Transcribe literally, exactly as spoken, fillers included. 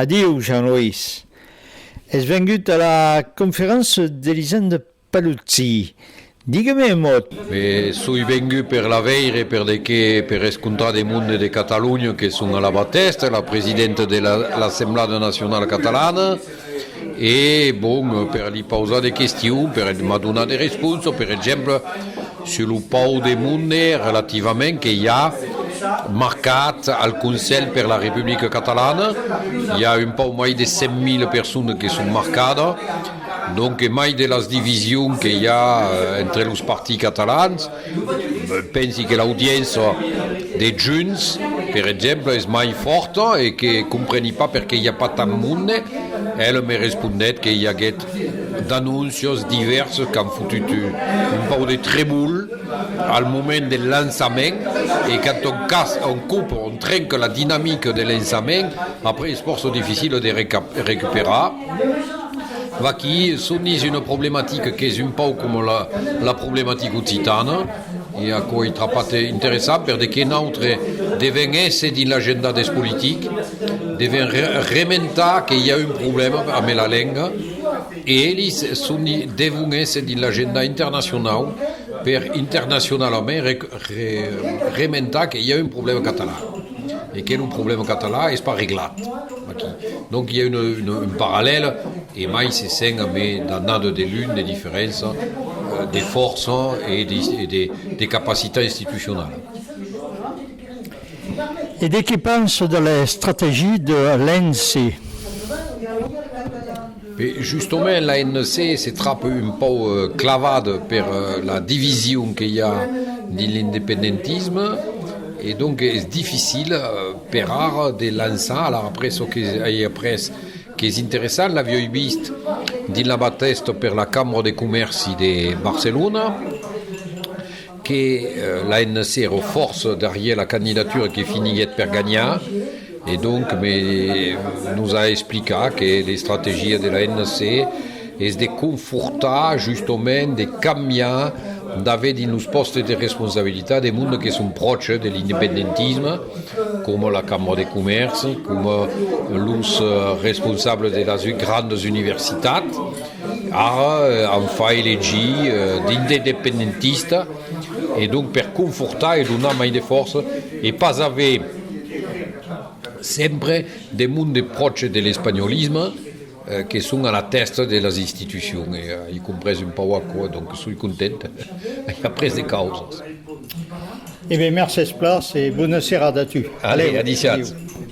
Adiu, Jean-Loís. Es vengut a la conferéncia d'Elisenda Paluzzi. Diga-me un mot. E soi vengut per la veire, per de que, per escontrar de monde de Catalonha que son a la Batèsta, la presidenta de la, l'Assemblada Nacionala Catalana, e, bon, per li pausar de questions, per m'a donar de responsas, per exemple, sus lo pauc de monde relativament que i a marcat al Conselh per la Republica Catalana. I a un pauc mai de cent mila personas que son marcadas, donc mai de las divisions que i a, eh, entre los partits catalans. Pensi que l'audiéncia de Junts, per exemple, es mai fòrta e que compreni pas perqué i a pas tant monde. Ela me respondèt que i aguèt d'anóncias divèrsas qu'an fotut un, un pauc de tremol al moment del lançament, e quand on cas, on copa, on trenca la dinamica de lançament, après es fòrça dificil de reca-, recuperar. Vaquí, son dins una problematica qu'es un pauc coma la, la problematica occitana, e aquò es trapat interessant, per de que nautres devèm èsser dins l'agenda dels politics, devèm re-, rementar que i a un problèma amb la lenga, e elis son, devon èsser dins l'agenda internacionau per internacionalament re-, re-, rementar que i a un problèma catalan e que lo problèma catalan es pas reglat aquí. Donc i a un, un, un parallèl, e mai se sent amb d'annadas de lum de diferença, eh, de fòrça e de, e de, de capacitat institucionala. E de qué pensa de l'estrategia de l'A N C? E justament, l'A N C se trapa un pauc, eh, clavada per, eh, la division que i a dins l'independentisme, e donc es dificil, eh, per ara de lançar, alara après çò que ai aprés, qu'es interessant, l'aviái vist dins la batèsta per la Cambra de Comèrci de Barcelona, que, eh, l'A N C èra fòrça darrièr la candidatura que finiguèt per ganhar, e donc me, nos a explicat que l'estrategia de l'A N C es de confortar, justament, de cambiar, d'aver dins los pòstes de responsabilitat de monde que son pròches de l'independentisme, coma la Cambra de Comèrci, coma los, eh, responsables de las u-, grandas universitats. Ara, eh, an fach elegir, eh, d'independentista, e donc per confortar e donar mai de fòrça, e pas aver sempre de monde pròche de l'espanholisme, eh, que son a la tèsta de las institucions, e, eh, ai comprés un pauc aquò, donc soi content, ai aprés de causas. E ben, mercés plan e bona serada a tu. Allez, adissiatz. Adiu.